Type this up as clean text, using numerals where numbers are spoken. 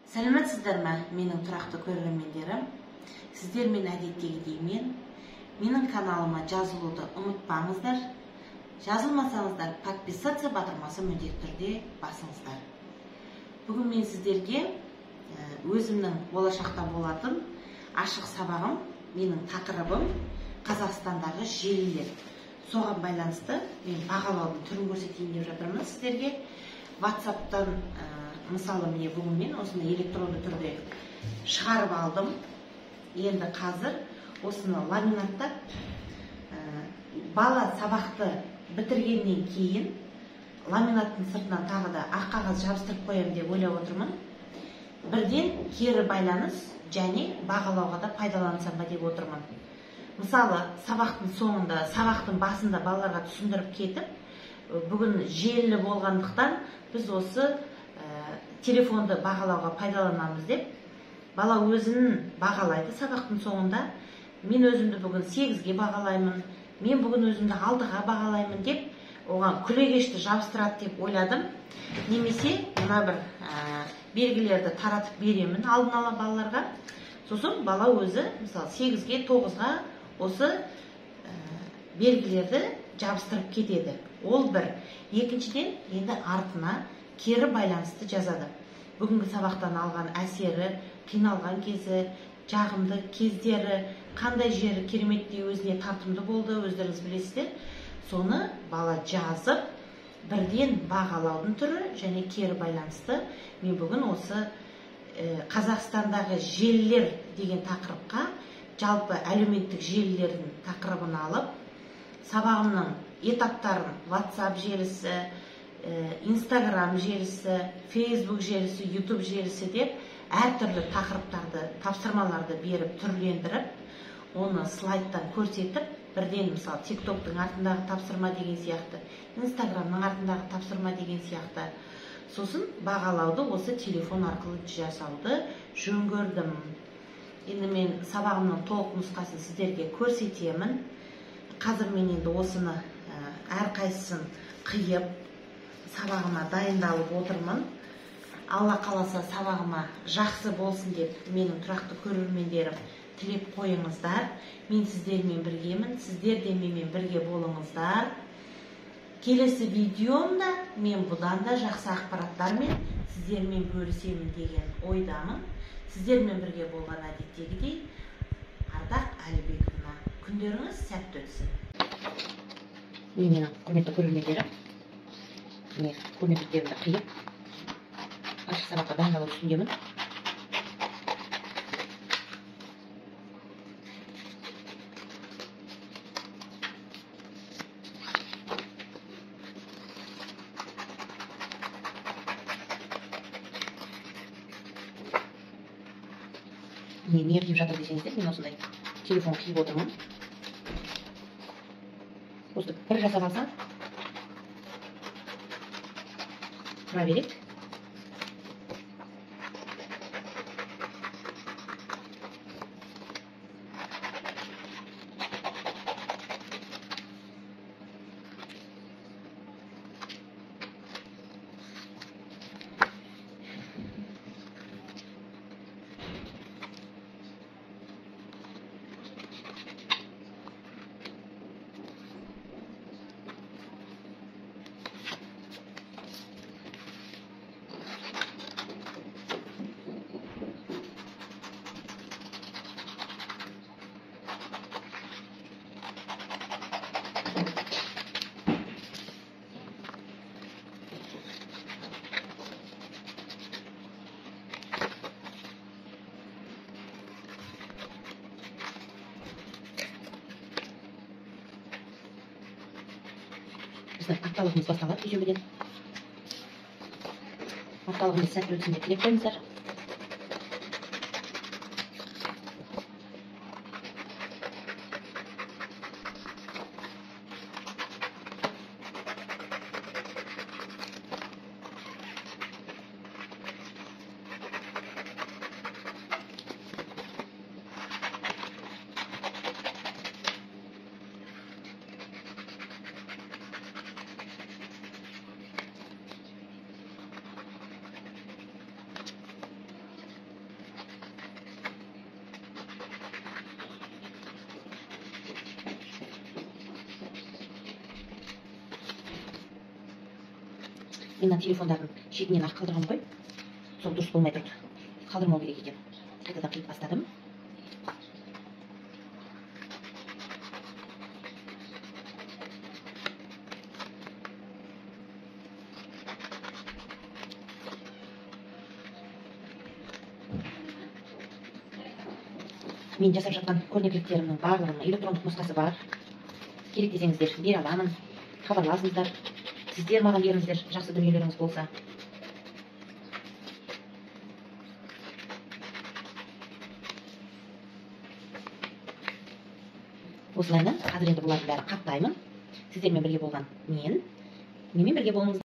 Сәлеметсіздер ме, менің тұрақты көрермендерім? Сіздермен әдеттегідей мен. Менің каналыма жазылуды ұмытпаңыздар. Жазылмасаңыздар, подписаться батырмасы міндетті түрде басыңыздар. Бүгін мен сіздерге өзімнің болашақта болатын ашық сабағым, менің тақырыбым Қазақстандағы желілер. Соған байланысты мен бағалаудың түрін көрсетейін деп жатырмын сіздерге. WhatsApp'тан мысалы міне бүгін мен осыны электронды түрде шығарып алдым. Енді қазір осыны ламинаттап, бала сабақты бітіргеннен кейін ламинаттың сыртынан тағы да ақ қағаз жабыстырып қоямын деп ойлап отырмын. Бірден кері байланыс және бағалауға да пайдалансам ба деп отырмын. Мысалы, сабақтың соңында, сабақтың басында балаларға түсіндіріп кетіп, бүгін желілі болғандықтан біз осы телефонды бағалауға пайдаланамыз деп, бала өзін бағалайды сабақтың соңында. Мен өзімді бүгін 8-ге бағалаймын, мен бүгін өзімді 6-ға бағалаймын деп, оған күлегешті жабыстырады деп ойладым. Немесе мына бір белгілерді таратып беремін алдын ала балаларға. Сосын бала өзі, мысалы, 8-ге, 9-ға осы белгілерді жабыстырып кетеді. Ол бір. Екіншіден, енді артына кері байланысты жазады. Бүгінгі сабақтан алған әсері, қиналған кезі, жағымды кездері, қандай жері кереметтей өзіне тартымды болды, өздеріңіз білесіздер. Соны бала жазып, бірден бағалаудың түрі және кері байланысты. Мен бүгін осы Қазақстандағы желілер деген тақырыпқа, жалпы әлеуметтік желілердің тақырыбын алып, сабағымның этаптарын WhatsApp желісі, Instagram желісі, Facebook желісі, YouTube желісі деп әртүрлі тақырыптарды, тапсырмаларды беріп, түрлендіріп, оны слайдтан көрсетіп, бірден мысалы TikToktың артындағы тапсырма деген сияқты, Instagramның артындағы тапсырма деген сияқты. Сосын бағалауды осы телефон арқылы жасауды жөн көрдім. Енді мен сабағымның толық нұсқасын сіздерге көрсетемін. Қазір мен енді осыны әрқайсысын қиып, сабағыма дайындалып отырмын. Алла қаласа сабағыма жақсы болсын деп менің тұрақты көрермендерім тілеп қойыңыздар. Мен сіздермен біргемін, сіздер де менімен бірге болыңыздар. Келесі видеомда мен бұдан да жақсы ақпараттармен сіздермен бөлісемін деген ойдамын. Сіздермен бірге болған әдеттегідей Ардақ Әлібековна. Күндеріңіз сәтті өтсін. Менің құрметті көрермендерім, міне көрнекіліктерімді қиып, ашық сабаққа дайындалу үстіндемін. Не қиып жатыр десеңіздер, мен осындай телефон қиып отырмын. Осы бір жасап алсам, тұра береді. Біздің апталығымыз басталады дүйсенбіден. Апталығымыз сәтті өтсін деп тілеп қойыңыздар. Мен мына телефондардың шетінен ақ қалдырғам ғой. Сол дұрыс болмай тұрды. Қалдырмау керек екен. Қайтадан қиып бастадым. Мен жасап жатқан көрнекіліктерімнің барлығының электрондық нұсқасы бар. Керек десеңіздер бере аламын. Хабарласыңыздар. Сіздер маған беріңіздер, жақсы дүниелеріңіз болса. Осылайынан қазір енді бұлардың бәрін қаптаймын. Сіздермен бірге болған мен. Менімен бірге болыңыздар.